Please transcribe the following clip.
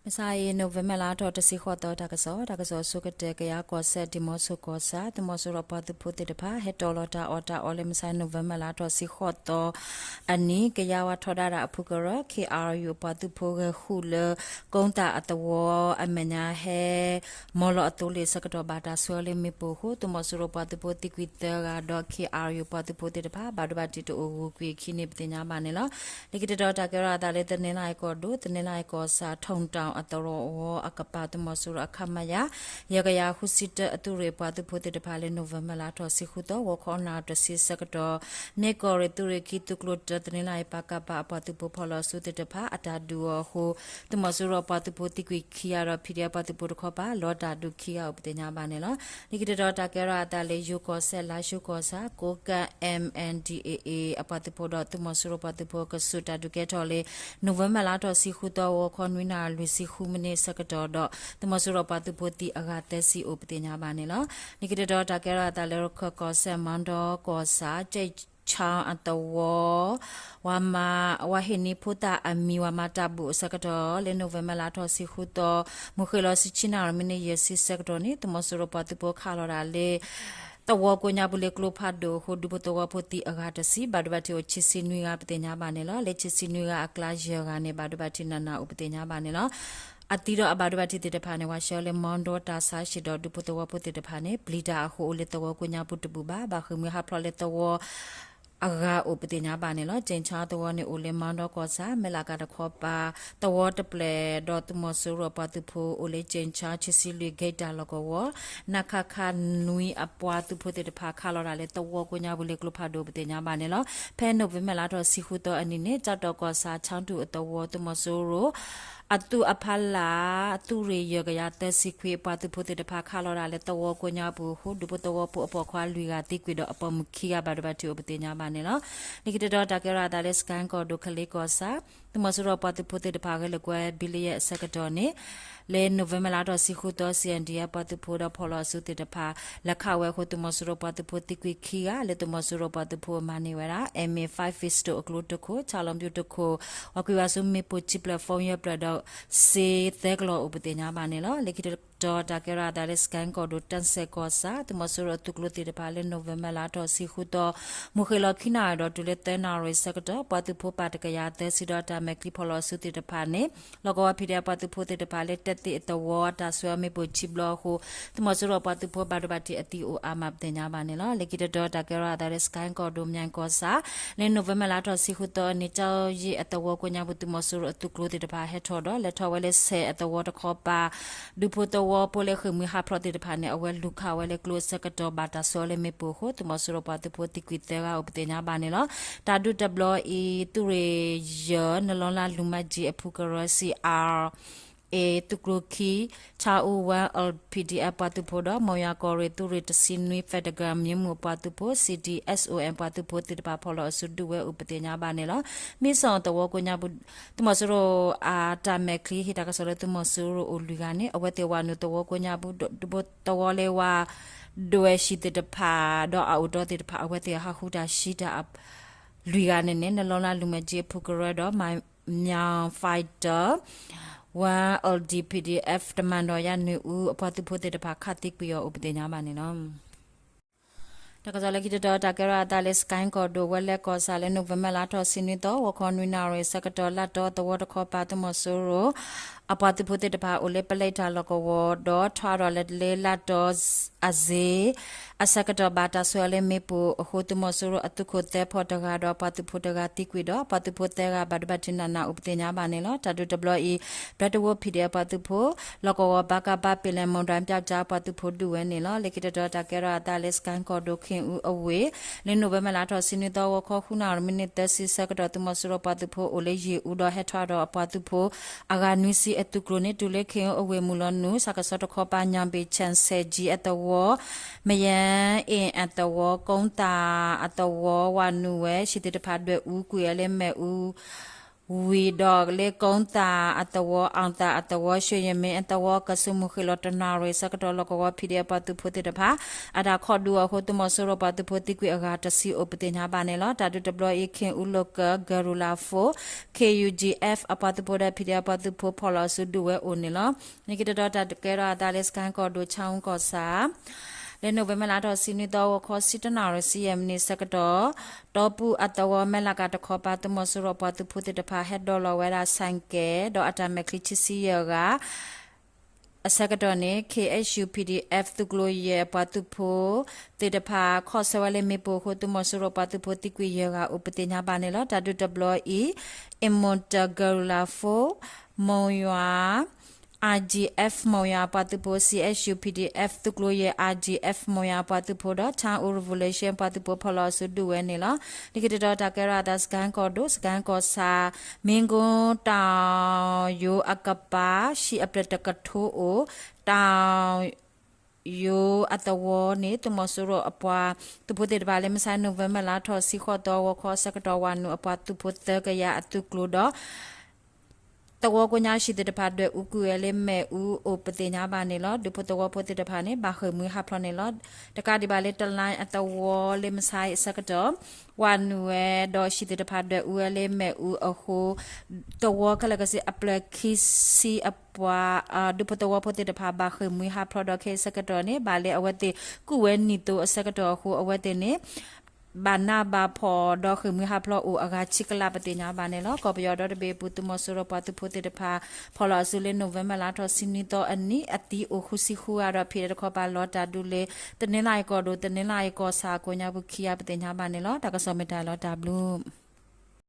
မုၢ်ဆါအံၤ November လါထီၣ်တဆံဃိးသီ တၢ်ကစီၣ်, တၢ်ကစီၣ်အဆိကတၢၢ် ကယၤကီၢ်စဲၣ် ဒံၣ်မီဆိကီၢ်ဆၣ် သုးမီၤစိရိၤပှၤသုးဖိသ့ၣ်တဖၣ် ဟဲတီၢ်လီၤတၢ်အီၣ်တၢ်အီလၢ မုၢ်ဆါ November လါထီၣ်တဆံဃိးသီအနံၤ ကယၤဝါထီဒါတၢ်အဖုကရၢ ခ့ၣ်အါယူၣ် ပှၤသုးဖိဂဲၤဃုာ်လၢ ကိတၢ်အသဝီအမဲာ်ညါဟဲ မီလီၤအသိလ့ၣ်အဆၢကတီၢ်ဘၣ်တၢ်ဆှၢလၢမ့ၣ်ပိၢ်အဃိ သုးမီၤစိရိၤပှၤသုးဖိသံကွံာ်သၢဂၤဒီး ခ့ၣ်အါယူၣ် ပှၤသုးဖိသ့ၣ်တဖၣ် ဘၣ်ဒိဘၣ်ထံးတအိၣ်ဂုၤကွံာ်အခံန့ၣ် ပသ့ၣ်ညါဘၣ်န့ၣ်လီၤ. လၢခံတတီၤတၢ်ကဲထီၣ်အသးလၢ တနီသရံၣ်ကီၢ်ဒိၣ် တနီသရံၣ်ကီၢ်ဆၣ် ထုံတီၣ်အသဝီအကပၤ သုးမီၤစိရိၤအ ခမရ ယဲၢ်ကယၤဃုဆံတၢ အသုးရ့ၣ်ပှၤသုးဖိသ့ၣ်တဖၣ်လၢ November လါထီၣ်တဆံဃုသီ ဂီၤခီနၣ်ရံၣ်တဆံဆၢကတီၢ် မ့ၢ်ကီၢ်ရ့ၣ်သုးရ့ၣ်ခံသုးကျိၤတၢ တနီသရံၣ် ပကဖ အပှၤသုးဖိဖီၣ်လီၤအစုသ့ၣ်တဖၣ် အတၢ်ဒုးအီၤအဃိ သုးမီၤစိရိၤပှၤသုးဖိသံကွံာ်ခံဂၤဒီး ဖံးဒဲးပှၤသုးဖိတခီပၤ လီၤတၢ်ဒုးခံဂၤအိၣ် ပသ့ၣ်ညါဘၣ်န့ၣ်လီၤ. လၢခံတတီၤတၢ်ကဲထီၣ်အသးလၢ ယိၤကီၢ်စဲၣ် လါၡိကီၢ်ဆၣ် ကိးကၢၣ် MNDAA အပှၤသုးဖိဒီး သုးမီၤစိရိၤပှၤသုးဖိကဆူးတၢ်ဒုးကဲထီၣ်လၢ November လါထီၣ်တဆံဃုသီ ဂီၤခီနွံနၣ်ရံၣ် လွံၢ်ဆံဃုမံးနံးအဆၢကတီၢ်ဒီး သုးမီၤစိရိၤပှၤသုးဖိသံအဂၤသၢဆံအိၣ် ပသ့ၣ်ညါဘၣ်န့ၣ်လီၤ. လၢခံတတီၤတၢ်ကဲထီၣ်အသးလၢ ရခၢၣ်ကီၢ်စဲၣ် မီဒီကီၢ်ဆၣ် ကၠဲၣ်ဆၣ်အသဝီ ဝၤမၤ ဝၤဟ့ၣ်နံၤဖိသၣ်အမံၤ ဝၤမၤတၢ်ဘူၣ်အဆၢကတီၢ် လၢ November လါထီၣ်တဆံဃုသီ မုၢ်ဃ့ၢ်လီၤတဆံနၣ်ရံၣ် မံးနံးယဲၢ်ဆံဆၢကတီၢ်န့ၣ် သုးမီၤစိရိၤပှၤသုးဖိခးလီၤတၢ်လၢ သဝီကိးညါပူၤလၢကျိဖးဒိၣ်အဃိ ဒူဖိသဝီဖိသံအဂၤတဆံ ဘၣ်ဒိဘၣ်ထံးအိၣ်ခံဆံနွံဂၤ ပသ့ၣ်ညါဘၣ်န့ၣ်လီၤ. လၢခံဆံနွံဂၤအကျါ ယဲၢ်ဂၤန့ၣ် ဘၣ်ဒိဘၣ်ထံးနးနးအိၣ် ပသ့ၣ်ညါဘၣ်န့ၣ်လီၤ. အသံဒီးအဘၣ်ဒိဘၣ်ထံးသ့ၣ်တဖၣ်န့ၣ် ဝဲဆှၢလၢ မီဒီတၢ်ဆါဟံၣ်ဒီး ဒူဖိသဝီဖိသ့ၣ်တဖၣ်န့ၣ် ပျံၤတၢ်အဃိ အိၣ်လၢသဝီကိးညါပူၤတဘူၣ်ဘၣ်. ဘၣ်ဃ့ၢ်မှံဟးဖျိးလၢသဝီ အဂၤအိၣ် ပသ့ၣ်ညါဘၣ်န့ၣ်လီၤ. ကၠဲၣ်ဆၣ်သဝီန့ၣ် အိၣ်လၢ မီဒီကီၢ်ဆၣ် မဲၢ်လးကၤတခီပၤ သဝီတဖျၢၣ်ဒီး သုးမီၤစိရိၤပှၤသုးဖိအိၣ်လၢ ကၠဲၣ်ဆၣ် ခံဆံလွံၢ် ဂိတ်တၢ်လီၢ်ကဝီၤ နခခ နွံအပှၤသုးဖိသ့ၣ်တဖၣ် ခးလီၤတၢ်လၢသဝီကိးညါပူၤလၢကျိဖးဒိၣ် ပသ့ၣ်ညါဘၣ်န့ၣ်လီၤ. ဖဲ November လါထီၣ်တဆံဃုသီအနံၤန့ၣ် ကၠီၣ်တီၣ်ကီၢ်ဆၣ် ဆၣ်တူၣ်အသဝီ သုးမီၤစိရိၤ အသုးအဖီလာ် သုးရ့ၣ်ယဲၢ်ကယၤသၢဆံခွံ အပှၤသုးဖိသ့ၣ်တဖၣ် ခးလီၤတၢ်လၢသဝီကိးညါပူၤအဃိ ဒူဖိသဝီဖိအပိာ်ခွါလွံၢ်ဂၤသံကွံာ်ဒီး အပိာ်မုၣ်ခံဂၤ ဘၣ်ဒိဘၣ်ထံးအိၣ် ပသ့ၣ်ညါဘၣ်န့ၣ်လီၤ. လၢခံတတီၤတၢ်ကဲထီၣ်အသးလၢ စကဲၣ်ကီၢ်ဒိၣ် ကလ့ကီၢ်ဆၣ် သုးမီၤစိရိၤပှၤသုးဖိသ့ၣ်တဖၣ် ဂဲၤလိာ်ကွဲ ဘံလယဲၢ်အဆၢကတီၢ်န့ၣ် လၢ November လါထီၣ်တဆံဃုသီ CNDF ပှၤသုးဖိဒီးဖီၣ်လီၤအစုသ့ၣ်တဖၣ် လဲၤခးဝဲအဃိ သုးမီၤစိရိၤပှၤသုးဖိသံကွံာ်ခံဂၤ လၢသုးမီၤစိရိၤပှၤသုးဖိမၤန့ၢ်ဝဲဒၣ် M A five pistol အကျိတခိၣ် ဆၣ်လီၤမၠူးတခိၣ် ပှၤကွံာ်ဝဲဆူမ့ၣ်ပိၢ်ခံဖျၢၣ် phone ယဲၢ်ဖျၢၣ်ဒီး စ့သၢကလီၢ်အိၣ် ပသ့ၣ်ညါဘၣ်န့ၣ်လီၤ. လၢခံတတီၤတၢ်ကဲထီၣ်အသးလၢ စကဲၣ်ကီၢ်ဒိၣ် တၢ်စဲၣ်ကီၢ်ဆၣ် သုးမီၤစိရိၤအသုးကျိၤသ့ၣ်တဖၣ်လၢ November လါထီၣ်တဆံဃုသီ မုၢ်ဃ့ၢ်လီၤခံနၣ်ရံၣ်ဒီး တုၤလၢသၢနၣ်ရံၣ်ဆၢကတီၢ် ပှၤသုးဖိပာ်တကယၤသၢဆံဒီး တၢ်မဲာ်ချံဖီၣ်လီၤအစုသ့ၣ်တဖၣ်န့ၣ် လီၢ်ကဝီၤ ဖံးဒဲး ပှၤသုးဖိသ့ၣ်တဖၣ်လၢ တဲသ့ၣ်အသဝီ တၢ်ဆှၢမ့ၣ်ပိၢ်ခံဘျီအဃိ သုးမီၤစိရိၤပှၤသုးဖိဘၣ်ဒိဘၣ်ထံးအသံအိၣ်အါမး ပသ့ၣ်ညါဘၣ်န့ၣ်လီၤ. လၢခံတတီၤတၢ်ကဲထီၣ်အသးလၢ စကဲၣ်ကီၢ်ဒိၣ် မၠဲၣ်ကီၢ်ဆၣ် လၢ November လါထီၣ်တဆံဃုသီအနံၤ ကၠီယ့ၣ်အသဝီကိးညါပူၤ သုးမီၤစိရိၤအသုးကျိၤသ့ၣ်တဖၣ်ဟဲထီၣ်ဒီး လဲၤထီၣ်ဝဲလၢဆဲးအသဝီတခီပၤ ဒူဖိသဝီဖိလၢဃ့ၢ်မှံဟးဖျိးသ့ၣ်တဖၣ်န့ၣ် အဝဲလူၤခးဝဲလၢကျိအဆၢကတီၢ် ဘၣ်တၢ်ဆှၢလၢမ့ၣ်ပိၢ်အဃိ သုးမီၤစိရိၤပှၤသုးဖိသံကွံာ်သၢဂၤအိၣ် ပသ့ၣ်ညါဘၣ်န့ၣ်လီၤ. တၢ်ဒုးတဘျီအံၤ သုးရ့ၣ်ယဲၢ် နလီၤလါလူၤမၢ်ကၠံအဖုကရၢ စံၣ်အါ အ့ သုးကျိၤခံ ဆၣ်အူ ဝါ L P D F ပှၤသုးဖိဒီး မိၢ်ယွၤကီၢ်ရ့ၣ် သုးရ့ၣ်တဆံနွံ Federal မၠ့မူၣ်ပှၤသုးဖိ C D S O M ပှၤသုးဖိသ့ၣ်တဖၣ် ဖီၣ်လီၤအစုဒုးဝဲအိၣ် ပသ့ၣ်ညါဘၣ်န့ၣ်လီၤ. မ့ၢ်စီၣ်သဝီကိးညါပူၤ သုးမီၤစိရိၤအတၢ်မဲာ်ချံ ဟ့ၣ်တၢ်ကစီၣ်လၢ သုးမီၤစိရိၤအိၣ်လွံၢ်ဂၤန့ၣ် အဝဲသ့ၣ်ဝၤနုာ်သဝီကိးညါပူၤ ဒူဖိသဝီလၢဝၤဒွဲၣ်ဟံၣ်သ့ၣ်တဖၣ် ဒီးအအိၣ်တီသ့ၣ်တဖၣ် အဝဲသ့ၣ်ဟးဃုတၢ်ဆှၢတၢ် လွံၢ်ဂၤန့ၣ်န့ၣ် နလီၤလါလူၤမၢ်ကၠံအဖုကရၢဒီး မၠၣ် Fighter ဝါ L D P D F တမၤဒီးယါနုာ်အူ အပှၤသုးဖိသ့ၣ်တဖၣ် ခးသံကွံာ်အီၤအိၣ် ပသ့ၣ်ညါဘၣ်န့ၣ်လီၤ. တၢ်ကစီၣ်လၢခံတတီၤ တၢ်ကဲထီၣ်အသးလၢ စကဲၣ်ကီၢ်ဒိၣ် ဝဲလဲကီၢ်ဆၣ်လၢ November လါထီၣ်တဆံနွံသီ ဂီၤခီနွံနၣ်ရံၣ်ဆၢကတီၢ် လၢတီသဝီတခီပၤ သုးမီၤစိရိၤ အပှၤသုးဖိသ့ၣ်တဖၣ်အိၣ်လၢပလဲတၢ်လီၢ်ကဝီၤဒီး ထီၣ်ဒီးလဲၤလၢလၢတီအစ့ အဆၢကတီၢ်ဘၣ်တၢ်ဆှၢအီၤလၢမ့ၣ်ပိၢ်အဃိ သုးမီၤစိရိၤအသုးခိၣ်သၢဖီၣ်တဂၤဒီး အပှၤသုးဖိတဂၤသံကွံာ်ဒီး အပှၤသုးဖိသၢဂၤ ဘၣ်ဒိဘၣ်ထံးနးနးအိၣ် ပသ့ၣ်ညါဘၣ်န့ၣ်လီၤ. တၢ်ဒုးတဘျီအံၤ ဘျၢတဝိ P D F ပှၤသုးဖိ လီၢ်ကဝီၤ ဘၣ်ကဘၣ် ပ့ၤလဲၣ်မူၣ်ဒွဲၣ် ပျီကၠါ ပှၤသုးဖိဒုးဝဲန့ၣ်လီၤ. လၢခံတတီၤ တၢ်ကဲထီၣ်အသးလၢ စကဲၣ်ကီၢ်ဒိၣ် ခ့ၣ်အူအဝ့ၢ် လၢ November လါထီၣ်တဆံနွံသီ ဂီၤခီဃုနၣ်ရံၣ် မံးနံးသၢဆံဆၢကတီၢ် သုးမီၤစိရိၤပှၤသုးဖိအိၣ်လၢယ့ၣ်အူဒီး ဟဲထီၣ်ဒီးအပှၤသုးဖိ အဂၤနွံဆံအသုးကျိၤန့ၣ် တုၤလၢခ့ၣ်အူအဝ့ၢ်မုၢ်လီၤနုာ် ဆၣ်ကဆီတခီပၤ ညၣ်ဘ့ၣ် ဆဲၣ်စဲၣ်ကၠံအသဝီ မယဲၣ်အ့ၣ်အသဝီ ကိတၢ်အသဝီ ဝၤနုာ်ဝဲ ဟံၣ်သ့ၣ်တဖၣ် ဒွဲၣ်အူကွံာ်အီၤလၢမ့ၣ်အူ ဝံၤဒီးလၢကိသၣ်အသဝီ အီၣ်သၣ်အသဝီ ရှ့ယမ့ၢ်အသဝီ ကဆူးမုၢ်ဃ့ၢ်လီၤတနၣ်ရံၣ်ဆၢကတီၢ် လီၢ်ကဝီၤ ဖံးဒဲး အပှၤသုးဖိသ့ၣ်တဖၣ် အတၢ်ခိးဒုးအဃိ သုးမီၤစိရိၤပှၤသုးဖိသံကွံာ်အဂၤတဆံအိၣ်ပသ့ၣ်ညါဘၣ်န့ၣ်လီၤ. တၢ်ဒုးတဘျီအံၤ ခ့ၣ်အူလိာ်ကၢ Guerrilla Force, K U G F အပှၤသုးဖိဒီး ဖံးဒဲး အပှၤသုးဖိဖီၣ်လီၤအစုဒုးဝဲအိၣ်န့ၣ်လီၤ. လၢခံတတီၤ တၢ်ကဲထီၣ်အသးလၢ စကဲၣ်ကီၢ်ဒိၣ် ဆၣ်အူကီၢ်ဆၣ် လၢ November လါထီၣ်ဆံနွံသီ ဂီၤခီဆံတနၣ်ရံၣ်ဆံယဲၢ်မံးနံးဆၢကတီၢ် တီပူအသဝီ မဲၢ်လးကးတခီပၤ သုးမီၤစိရိၤပှၤသုးဖိသ့ၣ်တဖၣ် ဟဲဒိးလီၤဝဲဒၣ် ဆိုင်ကယ် ဒီးအတၢ်မဲာ်ချံခံဆံယဲၢ်ဂၤ အဆၢကတီၢ်န့ၣ် K H U P D F သုးကျိၤယဲၢ်အပှၤသုးဖိသ့ၣ်တဖၣ် ခီၣ်ဆၢဝဲလၢမ့ၣ်ပိၢ်အဃိ သုးမီၤစိရိၤပှၤသုးဖိသံကွံာ်ယဲၢ်ဂၤအိၣ်ပသ့ၣ်ညါဘၣ်န့ၣ်လီၤ. တၢ်ဒုးတဘျီအံၤ Immortal Guerrilla Force မိၢ်ယွၤ R G F မိၢ်ယွၤအပှၤသုးဖိ C H U P D F သုးကျိၤယဲၢ် R G F မိၢ်ယွၤအပှၤသုးဖိဒီး Chin Revolution ပှၤသုးဖိဖီၣ်လီၤအစုဒုးဝဲန့ၣ်လီၤ. လၢခံတတီၤ တၢ်ကဲထီၣ်အသး စကဲၣ်ကီၢ်ဒိၣ် စကဲၣ်ကီၢ်ဆၣ် မ့ၢ်ကိတၢ်ယိၤအကပၤ ဟံၣ်အဖျၢၣ်တကထိအိၣ် တၢ်ယိၤအသဝီန့ၣ် သုးမီၤစိရိၤအပှၤသုးဖိသ့ၣ်တဖၣ်လၢ မဆါ November လါထီၣ်ဆံဃိးသီ ဂီၤခီအဆၢကတီၢ် ဝၤနုာ်အပှၤသုးဖိသၢကယၤအသုးကျိၤဒီး သဝီကိးညါဟံၣ်သ့ၣ်တဖၣ်ဒွဲၣ်အူကွံာ်ဝဲလၢမ့ၣ်အူအိၣ် ပသ့ၣ်ညါဘၣ်န့ၣ်လီၤ. ဒူဖိသဝီဖိသ့ၣ်တဖၣ်န့ၣ် ဘၣ်ဃ့ၢ်မှံဟးဖျိးန့ၣ်လီၤ. တကးဒံးဘၣ်လၢ တလါအသဝီလၢ မဆါအံၤအဆၢကတီၢ် ဝၤနုာ်ဝဲဒီးဟံၣ်သ့ၣ်တဖၣ်ဒွဲၣ်အူဝဲလၢမ့ၣ်အူအဃိ သဝီခဲလၢာ်ခဲဆ့အဖျၢၣ်ခံဆံအပှၤ ဒူဖိသဝီဖိသ့ၣ်တဖၣ် ဘၣ်ဃ့ၢ်မှံဟးဖျိးဒီး ခဲအံၤအဆၢကတီၢ်န့ၣ် ဘၣ်လၢအဝဲသ့ၣ်ကူၣ်ဝဲနံၣ်သိအဆၢကတီၢ်အဃိ အဝဲသ့ၣ်န့ၣ် ဘၣ်နးဘၣ်ဖှီၣ်ဒီးဃ့ၢ်မှံဟးဖျိးအိၣ်အဂၤခံကလး ပသ့ၣ်ညါဘၣ်န့ၣ်လီၤ. ကီၢ်ပယီၤဒီတဘ့ၣ်အပူၤ သုးမီၤစိရိၤပှၤသုးဖိသ့ၣ်တဖၣ် ဖီၣ်လီၤအစုလၢ November လါထီၣ်ဆံနွံသီအနံၤ အသံအိၣ်ဃုဆံဃုဂၤဒီး ဖံးဒဲးတခီပၤလီၤတၢ်ဒုးလၢ တနီသရံၣ်ကီၢ်ဒိၣ် တနီသရံၣ်ကီၢ်ဆၣ်အကိးညါပူၤခံဂၤ ပသ့ၣ်ညါဘၣ်န့ၣ်လီၤ. တၢ်ကစီၣ်မ့ၢ်တၢ်လီၤတၢ်ဘျုး